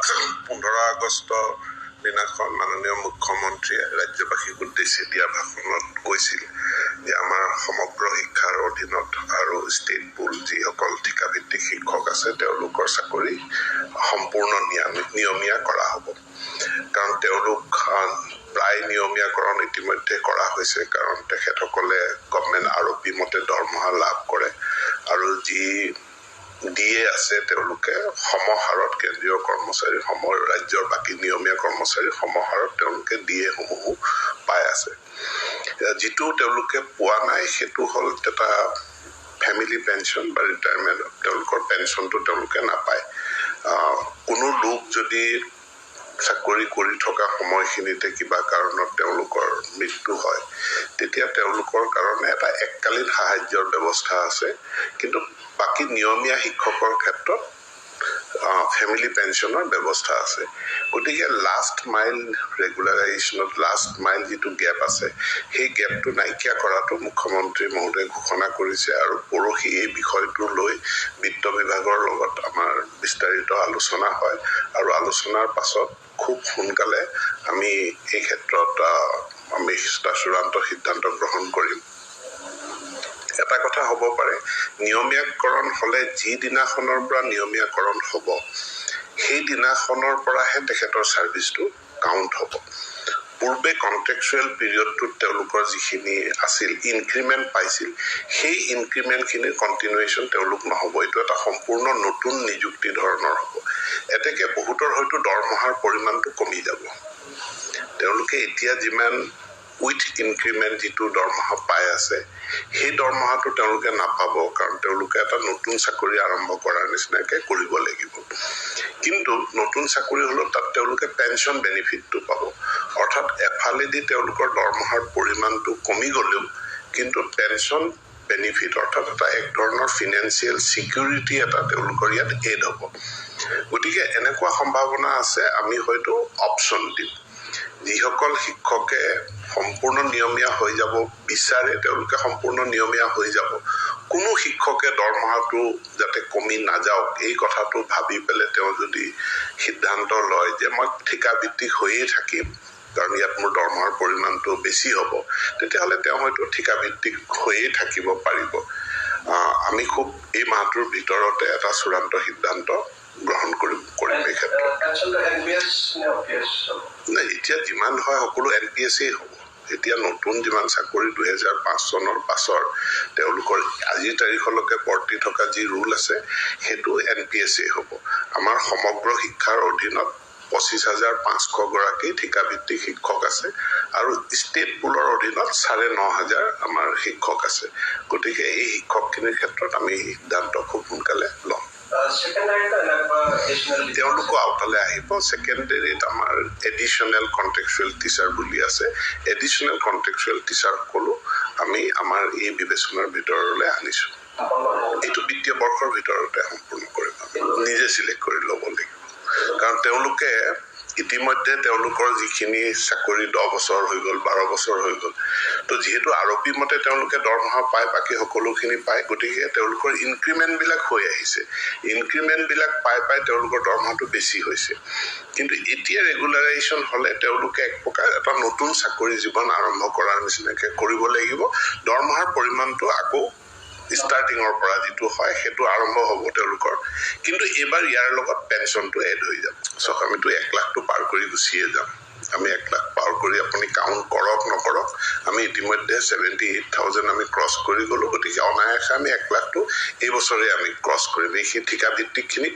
15 আগষ্টৰ দিনাখন মাননীয় মুখ্যমন্ত্ৰীয়ে ৰাজ্যবাসীক উদ্দেশ্যি দিয়া ভাষণত কৈছিল যে আমাৰ সমগ্ৰ শিক্ষাৰ অধীনত আৰু ষ্টেট পুল যিসকল ঠিকাভিত্তিক শিক্ষক আছে তেওঁলোকৰ চাকৰি সম্পূৰ্ণ নিয়মীয়া কৰা হ'ব। কাৰণ তেওঁলোক প্ৰায় নিয়মীয়াকৰণ ইতিমধ্যে কৰা হৈছে, কাৰণ তেখেতসকলে গভমেণ্ট আৰ অ' পি মতে দৰমহা লাভ কৰে আৰু যি ডিএ আছে তেওঁলোকে সমহাৰত কেন্দ্ৰীয় কৰ্মচাৰী সম ৰাজ্যৰ বাকী নিয়মীয়া কৰ্মচাৰী সমহাৰত তেওঁলোকে ডিএসমূহো পাই আছে। যিটো তেওঁলোকে পোৱা নাই সেইটো হ'ল এটা ফেমিলি পেঞ্চন বা ৰিটায়াৰমেণ্ট, তেওঁলোকৰ পেঞ্চনটো তেওঁলোকে নাপায়। কোনো লোক যদি চাকৰি কৰি থকা সময়খিনিতে কিবা কাৰণত তেওঁলোকৰ মৃত্যু হয়, তেতিয়া তেওঁলোকৰ কাৰণে এটা এককালীন সাহায্যৰ ব্যৱস্থা আছে। কিন্তু বাকী নিয়মীয়া শিক্ষকৰ ক্ষেত্ৰত ফেমিলি পেঞ্চনৰ ব্যৱস্থা আছে। গতিকে লাষ্ট মাইল ৰেগুলাৰাইজেশ্যনত লাষ্ট মাইল যিটো গেপ আছে, সেই গেপটো নাইকিয়া কৰাটো মুখ্যমন্ত্ৰী মহোদয়ে ঘোষণা কৰিছে। আৰু পৰহি এই বিষয়টো লৈ বিত্ত বিভাগৰ লগত আমাৰ বিস্তাৰিত আলোচনা হয় আৰু আলোচনাৰ পাছত খুব সোনকালে আমি এই ক্ষেত্ৰত আমি চূড়ান্ত সিদ্ধান্ত গ্ৰহণ কৰিম। এটা কথা হ'ব পাৰে, নিয়মীয়াকৰণ হ'লে যিদিনাখনৰ পৰা নিয়মীয়াকৰণ হ'ব সেইদিনাখনৰ পৰাহে তেখেতৰ ছাৰ্ভিচটো কাউণ্ট হ'ব। পূৰ্বে কণ্ট্ৰেকচুৱেল পিৰিয়ডটোত তেওঁলোকৰ যিখিনি আছিল ইনক্ৰিমেণ্ট পাইছিল, সেই ইনক্ৰিমেণ্টখিনিৰ কণ্টিনিউৱেশ্যন তেওঁলোক নহ'ব। এইটো এটা সম্পূৰ্ণ নতুন নিযুক্তি ধৰণৰ হ'ব। এতেকে বহুতৰ হয়তো দৰমহাৰ পৰিমাণটো কমি যাব। তেওঁলোকে এতিয়া যিমান উইথ ইনক্ৰিমেণ্ট যিটো দৰমহা পাই আছে সেই দৰমহাটো তেওঁলোকে নাপাব, কাৰণ তেওঁলোকে এটা নতুন চাকৰি আৰম্ভ কৰাৰ নিচিনাকৈ কৰিব লাগিব। কিন্তু নতুন চাকৰি হ'লেও তাত তেওঁলোকে পেঞ্চন বেনিফিটটো পাব। অৰ্থাৎ এফালেদি তেওঁলোকৰ দৰমহাৰ পৰিমাণটো কমি গ'লেও কিন্তু পেঞ্চন বেনিফিট অৰ্থাৎ এটা এক ধৰণৰ ফিনেন্সিয়েল ছিকিউৰিটি এটা তেওঁলোকৰ ইয়াত এড হ'ব। গতিকে এনেকুৱা সম্ভাৱনা আছে, আমি হয়তো অপশ্যন দিম। যিসকল শিক্ষকে সম্পূৰ্ণ নিয়মীয়া হৈ যাব বিচাৰে তেওঁলোকে সম্পূৰ্ণ নিয়মীয়া হৈ যাব। কোনো শিক্ষকে দৰমহাটো যাতে কমি নাযাওক এই কথাটো ভাবি পেলাই তেওঁ যদি সিদ্ধান্ত লয় যে মই ঠিকাভিত্তিক হৈয়ে থাকিম, কাৰণ ইয়াত মোৰ দৰমহাৰ পৰিমাণটো বেছি হ'ব, তেতিয়াহ'লে তেওঁ হয়তো ঠিকাভিত্তিক হৈয়ে থাকিব পাৰিব। আমি খুব এই মাহটোৰ ভিতৰতে এটা চূড়ান্ত সিদ্ধান্ত গ্ৰহণ কৰিম এই ক্ষেত্ৰত। নাই, এতিয়া যিমান হয় সকলো এন পি এছেই হ'ব। এতিয়া নতুন যিমান চাকৰি 2005 চনৰ পাছৰ তেওঁলোকৰ আজিৰ তাৰিখলৈকে বৰ্তি থকা যি ৰুল আছে সেইটো এন পি এছেই হ'ব। আমাৰ সমগ্ৰ শিক্ষাৰ অধীনত 25,500 গৰাকী ঠিকাভিত্তিক শিক্ষক আছে আৰু ষ্টেট পুলৰ অধীনত 9,500 আমাৰ শিক্ষক আছে। গতিকে এই শিক্ষকখিনিৰ ক্ষেত্ৰত আমি সিদ্ধান্ত খুব সোনকালে ল'ম। তেওঁলোকো আওতালৈ আহিব। ছেকেণ্ডেৰীত আমাৰ এডিশ্যনেল কণ্ট্ৰেকচুৱেল টিচাৰ বুলি আছে। এডিশ্যনেল কণ্ট্ৰেকচুৱেল টিচাৰসকলো আমি আমাৰ এই বিবেচনাৰ ভিতৰলৈ আনিছোঁ। এইটো বিত্তীয় বৰ্ষৰ ভিতৰতে সম্পূৰ্ণ কৰিম। নিজে চিলেক্ট কৰি ল'ব লাগিব, কাৰণ তেওঁলোকে ইতিমধ্যে তেওঁলোকৰ যিখিনি চাকৰি 10 বছৰ হৈ গ'ল, 12 বছৰ হৈ গ'ল। তো যিহেতু আৰ অ' পি মতে তেওঁলোকে দৰমহা পায়, বাকী সকলোখিনি পায়, গতিকে তেওঁলোকৰ ইনক্ৰিমেণ্টবিলাক হৈ আহিছে। ইনক্ৰিমেণ্টবিলাক পাই পাই তেওঁলোকৰ দৰমহাটো বেছি হৈছে। কিন্তু এতিয়া ৰেগুলাৰাইজেশ্যন হ'লে তেওঁলোকে এক প্ৰকাৰ এটা নতুন চাকৰি জীৱন আৰম্ভ কৰাৰ নিচিনাকৈ কৰিব লাগিব। দৰমহাৰ পৰিমাণটো আকৌ ষ্টাৰ্টিঙৰ পৰা যিটো হয় সেইটো আৰম্ভ হ'ব তেওঁলোকৰ, কিন্তু এইবাৰ ইয়াৰ লগত পেঞ্চনটো এড হৈ যাব। চাওক, আমিতো 1 লাখটো পাৰ কৰি গুচিয়ে যাম। আমি 1 লাখ পাৰ কৰি, আপুনি কাউণ্ট কৰক নকৰক, আমি ইতিমধ্যে 78,000 আমি ক্ৰছ কৰি গ'লোঁ। গতিকে অনায়াসে আমি 1 লাখটো এই বছৰে আমি ক্ৰছ কৰিম। এই ঠিকাভিত্তিকখিনি